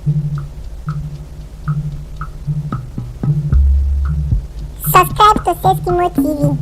Subscribe to Seskimo TV.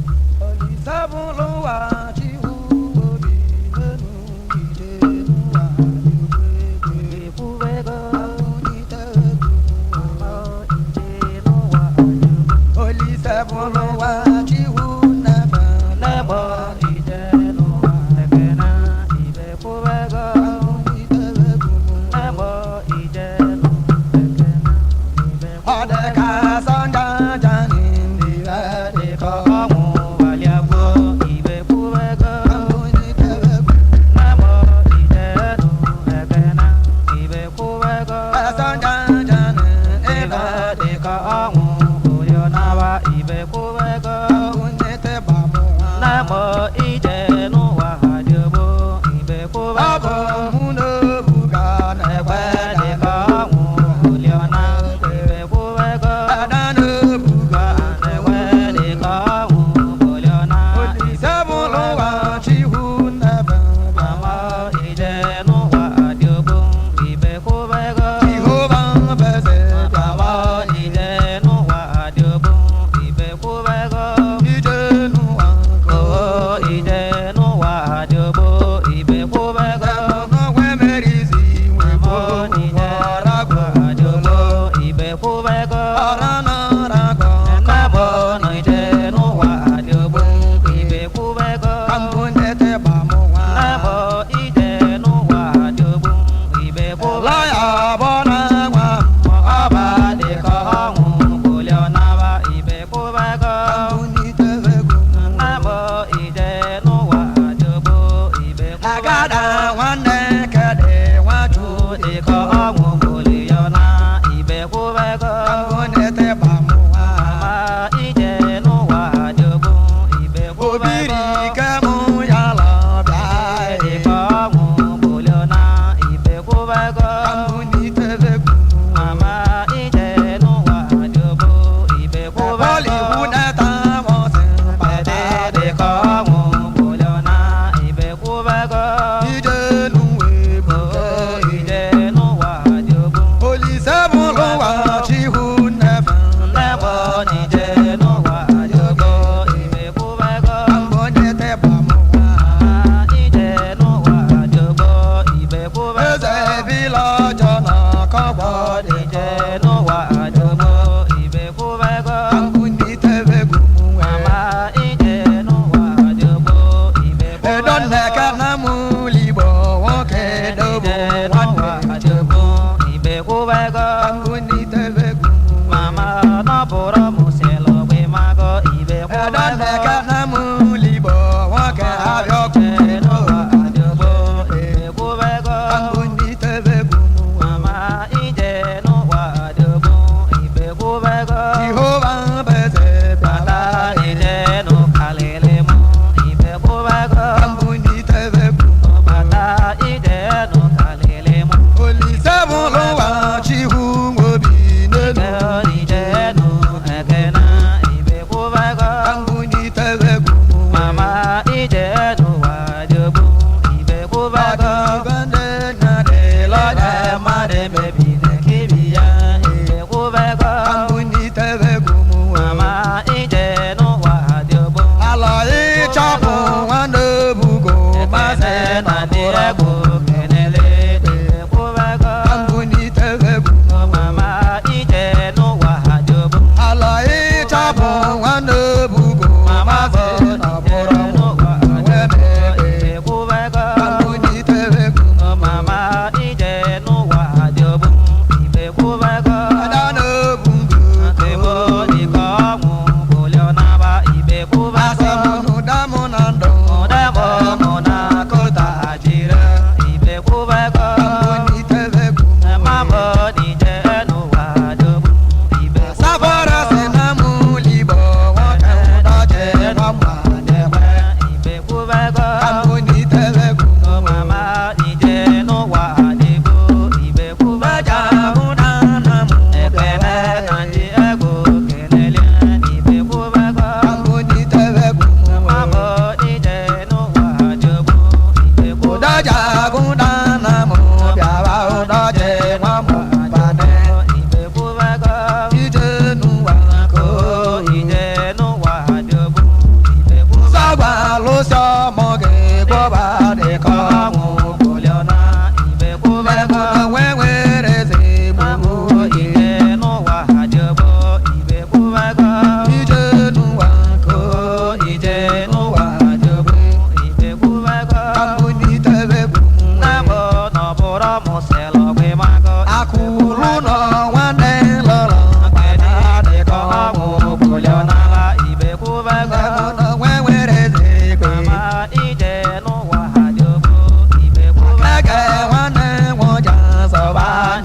TV.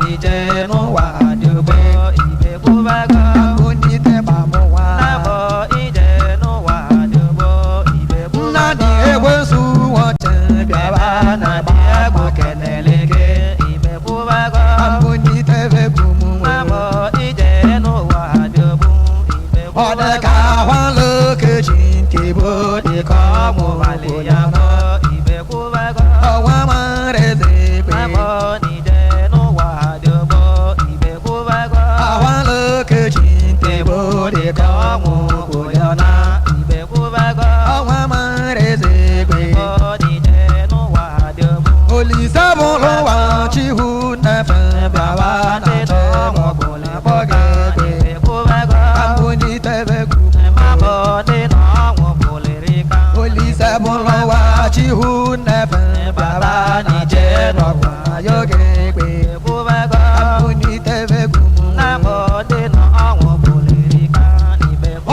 n'ije n'ụwa dị ogbe. Ambunite gbamụwa. Nnadị ekwensu nwoche bịaba na gbagba kenele gị. Ambunite egwu m nwe. Ọ dị ka ahwalụ kechi nke bụ dị ka ọmụ ya nọ. Ọnwa mara eze ekwe. Ahwalụ kechi nke bụ dị ka ọmụ ya nọ. Ọnwa mara eze ekwe. Olise bụrụ ụwa Chihu nefe bịawa na chọmọgwụ na-akpọ gị ekwe. Ambunite egwu m nwe. Olise bụrụ ụwa Chihu nefe bịawa na chọmọgwụ na gị ekwe. Ambunite egwu m nwe.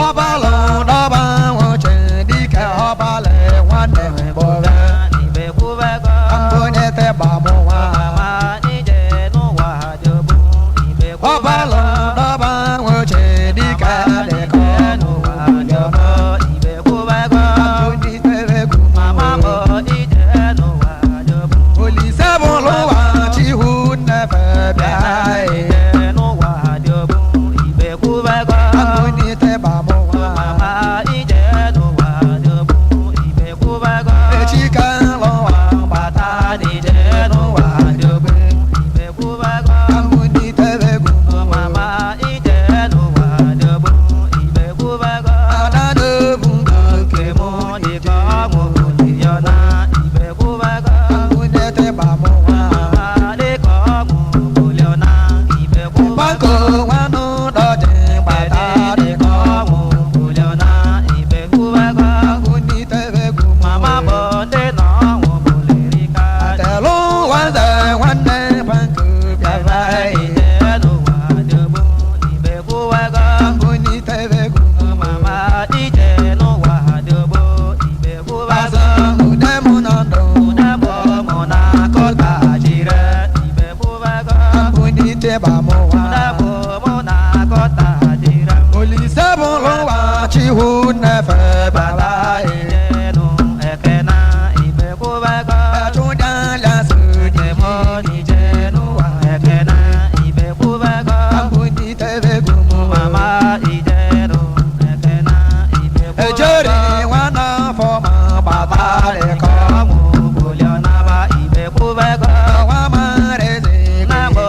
Ọbalụ dọba nwoche dike ọbalị nwanne m bụrụ. Ambunite gbamụwa. Ọbalụ dọba nwoche dike dịka ọnụ ya nọ. Ambunite egwu m nwe. Olise bụrụ ụwa Chihu nnefe bịa e. Ambunite gbamụwa. Echi ka nlụwa gbata n'ije n'ụwa dị ogbe. Ambunite egwu m nwe. Ada n'obu nke mụ n'ije Ambunite gbamụwa. Banko nwanụ dọjị gbata dịka ọnwụ. Ambunite egwu m nwe. Atelu nwanze nwanne banko bịara e. Ambunite egwu m nwe. Azụ ude mụ nọ ndụ. Ambunite gbamụwa. Olise bụrụ ụwa Chihu nnefe bịara e. Achụdala so n'ije n'ụwa. Ambunite egwu m nwe. Ejere nwana afọ ma gbata dịka ọnwụ. Ọnwa mara eze ekwe.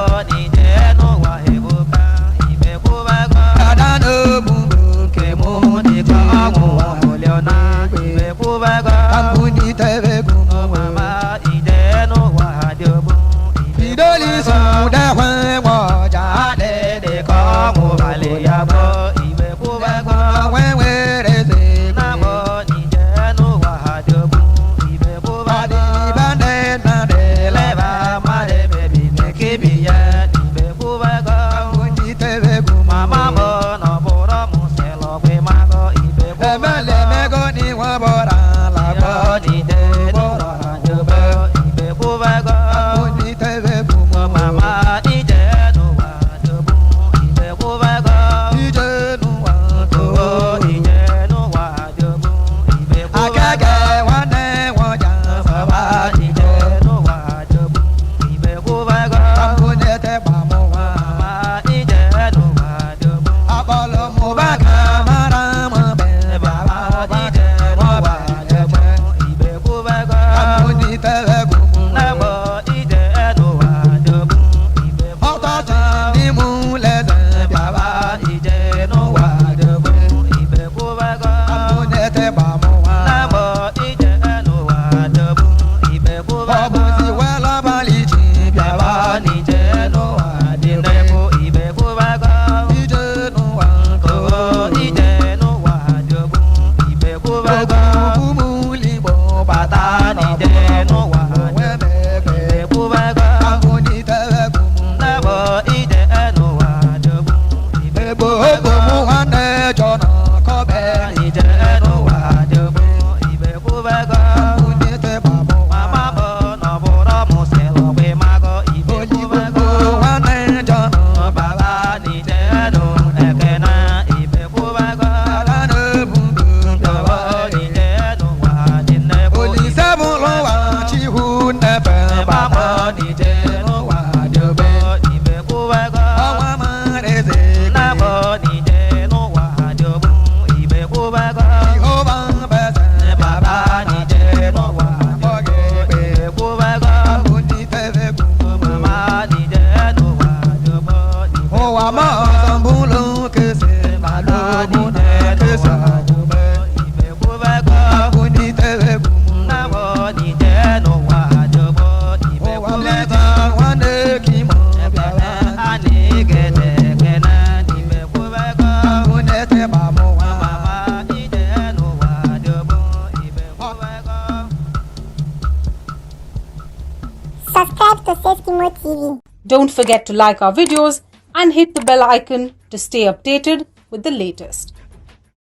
to Seskimo TV. Don't forget to like our videos and hit the bell icon to stay updated with the latest.